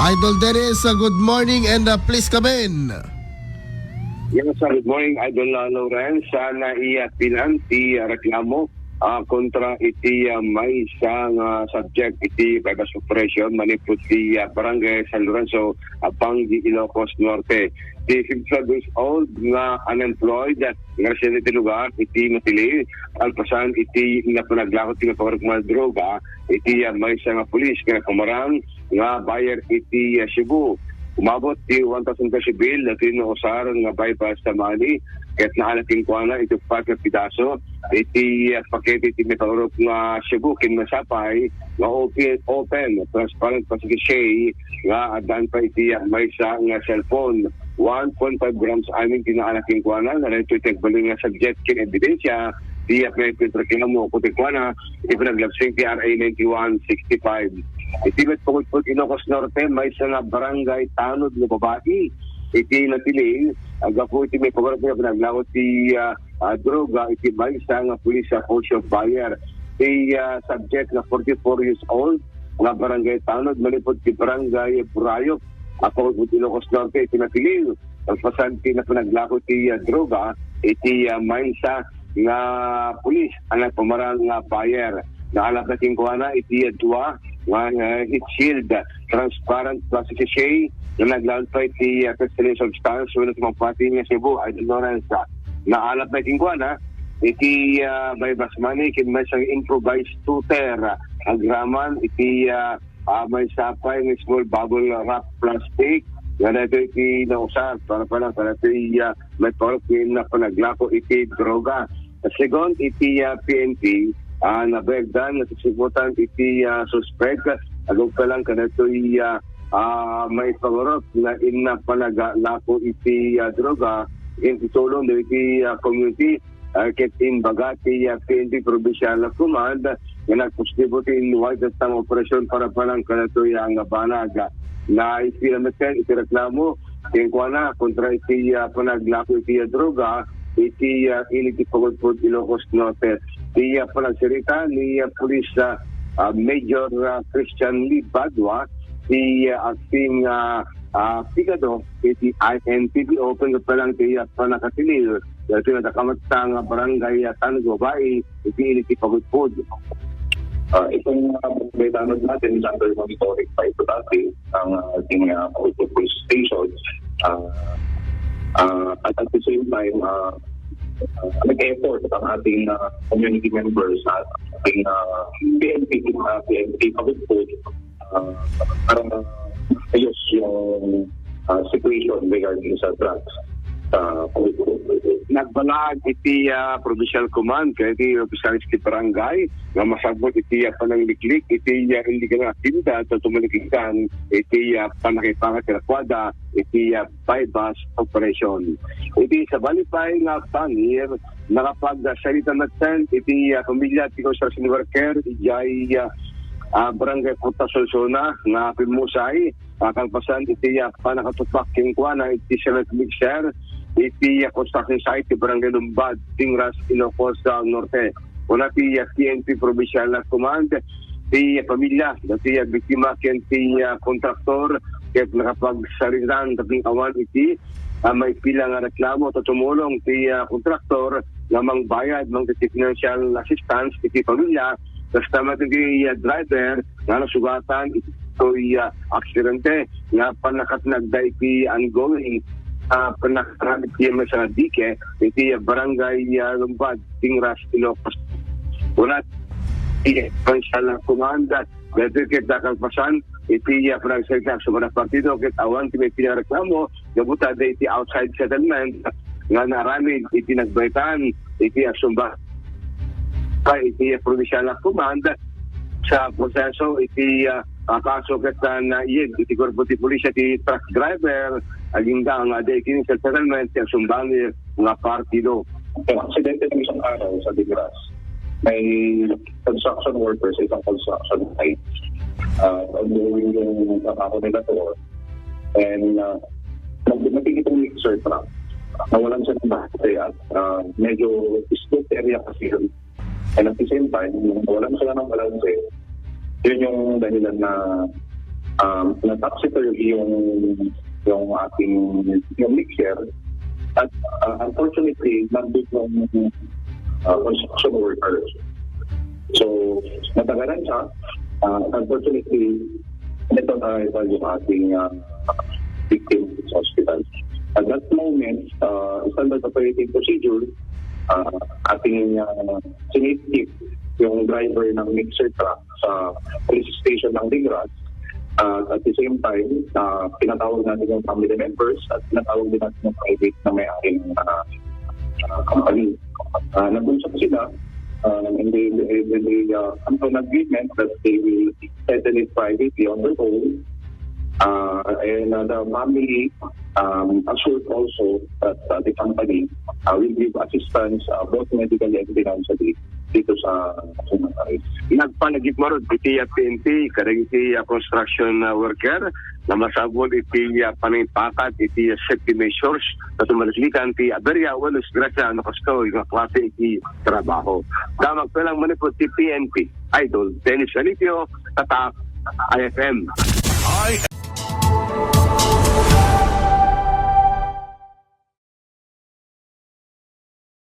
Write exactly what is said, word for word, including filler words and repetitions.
Idol Dennis, uh, good morning and, uh, please come in. Yes, uh, good morning, Idol, uh, Lawrence. Uh, naiyapilan ti, uh, reklamo, uh, kontra iti, uh, maysa nga subject iti buy-bust operation manipud ti, uh, Barangay San Lorenzo, Abang de Ilocos Norte. Ti fifty-five years old nga unemployed, nga residente ti lugar iti Matili, kalpasan iti napanaglako ti napakaruk nga droga iti, ah, maysa nga pulis nga nagpamarang nga buyer iti, ah, Cebu. Umabot ti one thousand peso bill daytoy nausar nga buy-bust money ket naala kenkuana iti upat nga pidaso iti, ah, pakete iti napakaruk nga Cebu ken masapay nga open, open, transparent plastic sachet nga addaan pay iti, ah, maysa nga cellphone. One point five grams amin ti naala kenkuana, nga daytoy ti agbalin nga subject ken ebidensya ti, ah, pagreklamo ken kenkuana iti panaglabsing ti R A ninety-one sixty-five. Iti met pagudpod Ilocos Norte, maysa nga barangay tanod nga babai iti natiling, ah, gapu iti maipagarupna nga panaglako ti, ah, ah, droga iti maysa nga pulis a for sale buyer. Ti, ah, subject nga forty-four years old nga barangay tanod manipud ti barangay Burayop, a pagudpod Ilocos Norte iti natiling. Kalpasan ti napanaglako ti, ah, droga iti, ah, maysa nga pulis a nagpamarang nga buyer. Naala kenkuana iti, ah, dua nga, ah, heat shield, transparent plastic sachet nga naglaon pay ti, ah, pestily substance wenno ti mampati nga Cebu, Idol Lawrence. Naala kenkuana iti, ah, buy-bust money ken maysa nga improvised shooter, ah, agraman iti, ah, ah, maysa pay nga small bubble wrap plastic nga daytoy ti nausar para pala, para ti, ah, maipagarupna nga panaglako iti droga. Segun iti, ah, P N P, ah, nabayagdan nga sisibutan iti, ah, suspek, agpamarang kadaytoy, ah, ah, maipagarup nga inna panaglako iti, ah, droga, intitulong dagiti, ah, community, ah, ket imbaga ti, ah, P N P Provincial Command nga nagpositibo ti inwide nga operasyon para pala kadaytoy nga banag. Naipila met iti reklamo kenkuana kontra iti, ah, panaglako iti, ah, droga iti, ah, ili ti pagudpod Ilocos Norte. Ti, ah, panagsarita ni, ah, Police, ah, ah, Major, ah, Christian Lee Badua, ti, ah, acting, ah, ah, pigado iti I N P P O ken pala ti, ah, pannakatiliw daytoy nga dakamatta nga barangay, ah, tanod nga babai iti ili ti pagudpod. Ah, itong, ah, barangay tanod natin is under monitoring pa ito dati, ang, ah, ating, ah, Pagudpod Police Station. Ah, ah, at at the same time, ah, ah, nag-effort ang ating, ah, community members at ating, ah, P N P, ah, P N P Pagudpod, ah, para ayos yung, ah, situation regarding sa drugs sa Pagudpod. Nagbalag iti, ah, Provincial Command ken iti opisyales ti barangay nga masapul iti, ah, panangliklik iti, ah, illegal nga aktibidad sa tumaliklikan iti, ah, pannakaipangan ti dakwada iti, ah, buy-bust operation. Iti sabali pay nga panir, nakapagsarita metten iti, ah, pamilya ti construction worker idiay, ah, ah, Barangay Puerto Solsona nga pimmusay, ah, kalpasan iti, ah, pannakatupak kenkuana iti cement mixer iti, ah, construction site ti Barangay Lumbad, Tingras, Ilocos, ah, Norte. Kuna ti, ah, P N P Provincial Command, ti pamilya dati, ah, biktima ken ti, ah, kontraktor ket nakapagsaritaan tapno awan iti, ah, maipila nga reklamo ta tumulong ti, ah, kontraktor nga mangbayad mangted ti financial assistance iti pamilya, kasta met iti, ah, driver nga nasugatan iti, ah, aksidente nga pannakatnagda iti ongoing, ah, pannakatnag iti maysa nga dike iti, ah, Barangay, ah, Lumbad, Tingras, Ilocos. Kuna ti Provincial Command, daytoy ket kalpasan iti, ah, panagsarita ti agsumada a partido ket awan ti maipila nga reklamo gapu ta adda iti outside settlement nga naaramid iti nagbaetan iti agsumada iti Provincial Command sa proseso iti, ah, ah, kaso ket, ah, naiyeg iti kuerpo ti pulisya ti truck driver agingga nga adda iti settlement ti agsumbaen nga partido. Ang aksidente ng isang araw sa Tingras, may construction worker sa isang construction site. Ah, ongoing yung trabaho nila doon. And, ah, nag-, dumating itong mixer truck. Nawalan siya ng balanse at, ah, medyo sloped area kasi yun. And at the same time, nung nawalan sila ng balanse, yun yung dahilan na um, na-topsy-turvy yung, yung ating, yung mixer. At, uh, unfortunately, nandun yung, uh, construction workers. So, natagalan siya. Uh, unfortunately, ito na ito yung ating, uh, victim sa hospital. At that moment, uh, standard operating procedure, uh, ating, uh, sinitip yung driver ng mixer truck sa police station ng Digras. At at the same time, uh, pinatawag natin yung family members at pinatawag din natin yung private na may-ari ng, uh, uh, company. Uh, nag-usap sila, uh, and they, they, they, they, uh, come to an agreement that they will settle it privately on their own. Uh, and, uh, the family, um, assured also that, uh, the company, uh, will give assistance, uh, both medically and financially dito sa, sa mga. Nagpanagip man iti, ah, P N P, kadagiti, ah, construction, ah, worker, na masapul iti, ah, panangipakad iti, ah, safety measures, ta sumaliklikan ti aberya wenno disgrasya no kastoy nga klase iti trabaho. Damag pa lang manipod ti P N P. Idol Dennis Alipio, Tatak, I F M. I